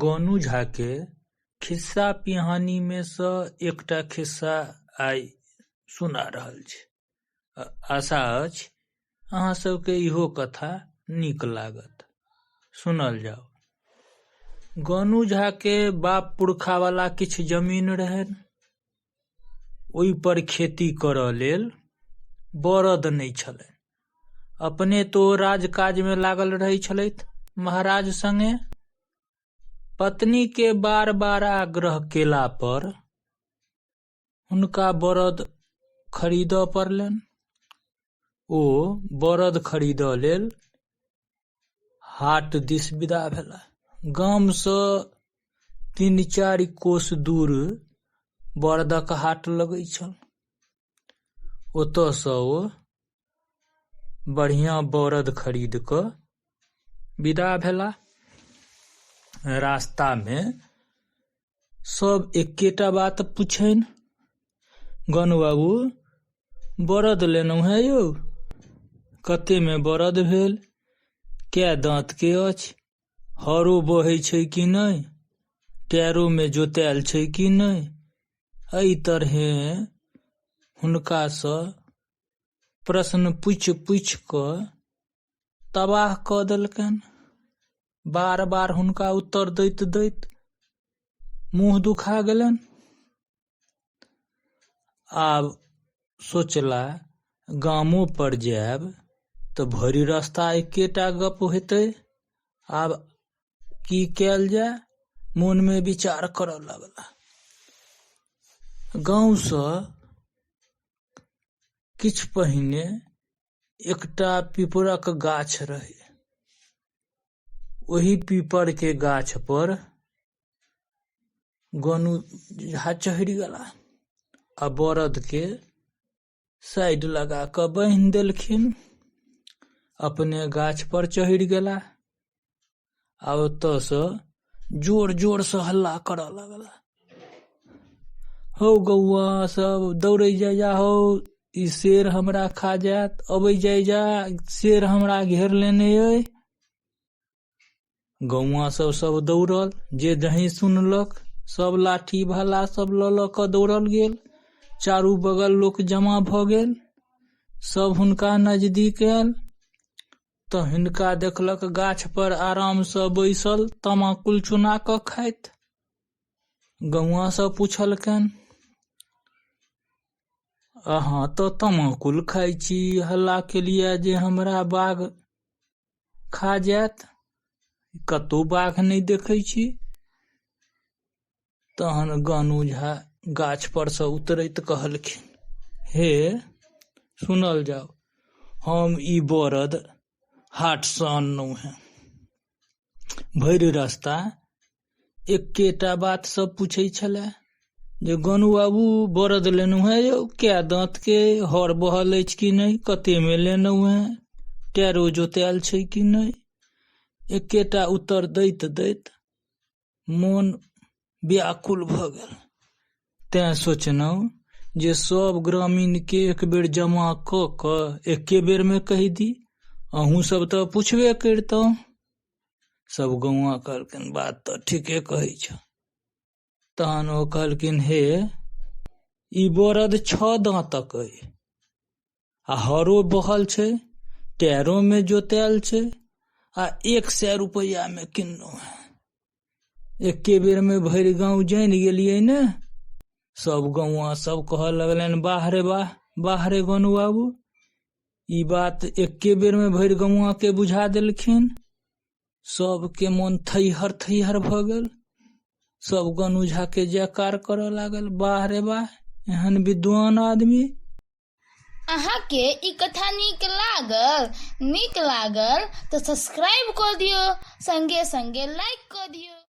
गोनू झा के खिस्सा पिहानी मे सँ एकटा खिस्सा आइ सुना रहल छी। आशा अछि अहाँ सबके इहो कथा नीक लागत। सुनल जाउ। गोनू झा के बाप पुरखा वाला किछु जमीन रहनि। ओहि पर खेती करऽ लेल बरद नहि छलनि। अपने तऽ ओ राज-काजमे लागल रहै छलथि महाराज संगे। पत्नीके बार-बार आग्रह केला पर हुनका बरद खरीदऽ पड़लनि। ओ बरद खरीदऽ लेल हाट दिस विदा भेलाह। गामसँ 3-4 कोस दूर बरदक हाट लगै छल। ओतऽसँ ओ बढ़िआँ बरद खरीद कऽ विदा भेलाह। रास्तामे सब एकेटा बात पुछनि, गोनू बाबू बरद लेलहुँ हेँ यौ? कतेमे बरद भेल? कए दाँतके अछि? हरो बहै छै कि नहि? टायरोमे जोतायल छै कि नहि? एहि तरहेँ हुनकासँ प्रश्न पूछि पूछि कऽ तबाह कऽ देलकनि। बार बार हुनका उत्तर दैत दैत मुँह दुखा गेलनि। आब सोचला गामो पर जायब तऽ भरि रास्ता एकेटा गप हेतै। आब की कयल जाय, मोनमे विचार करऽ लगला। गाँवसँ किछु पहिने एकटा पीपरक गाछ रहै। ओहि पीपरके गाछ पर गोनू झा चढ़ि गेला आ बरदके साइड लगा कऽ बान्हि देलखिन। अपने गाछ पर चढ़ि गेला आ ओतऽसँ जोर जोरसँ हल्ला करऽ लगला, हौ गौआ सब दौड़ै जाइ जा हौ, ई शेर हमरा खा जायत, अबै जाइ जा, शेर हमरा घेर लेने अइ। गौआ सब सब दौड़ल, जे जहीं सुनलक सब लाठी भाला सब लऽ लऽ कऽ दौड़ल गेल। चारू बगल लोक जमा भऽ गेल। सब हुनका नजदीक आयल तऽ हिनका देखलक गाछ पर आरामसँ बैसल तमाकुल चुना कऽ खाइत। गौआ सब पुछलकनि, अहाँ तऽ तमाकुल खाइ छी, हल्ला केलियै जे हमरा बाघ खा जायत, कतहु बाघ नहि देखै छी। तहन गोनू झा गाछ पर सँ उतरैत कहलखिन, हे सुनल जाउ, हम ई बरद हाटसँ अनलहुँ हेँ। भरि रास्ता एकेटा बात सब पूछै छलए जे गोनू बाबू बरद लेलहुँ हेँ यौ, कए दाँतके, हर बहल अछि कि नहि, कतेमे लेलहुँ हेँ, टायरो जोतायल छै कि नहि। एकेटा उत्तर दैत दैत मोन व्याकुल भऽ गेल। तेँ सोचलहुँ जे सभ ग्रामीणके एक बेर जमा कऽ कऽ एके बेरमे कहि दी, अहूँ सब तऽ पुछबे करितहुँ। सब गौआँ कहलखिन बात तऽ ठीके कहै छह। तहन ओ कहलखिन हे ई बरद 6 दाँतक अइ आ हरो बहल छै, टायरोमे जोतायल छै आ 100 रुपैआमे किनलहुँ हेँ। एके बेरमे भरि गाँव जानि गेलियै ने। सब गौआँ सब कहऽ लगलनि, वाह रे वाह, वाह रे गोनू बाबू, ई बात एके बेरमे भरि गौआँके बुझा देलखिन। सबके मोन थैहर थैहर भऽ गेल। सब गोनू झाके जयकार करऽ लागल, वाह रे वाह, एहन विद्वान आदमी। अहाँके ई कथा नीक लागल? नीक लागल तऽ सब्सक्राइब कऽ दियौ, संगे संगे लाइक कऽ दियौ।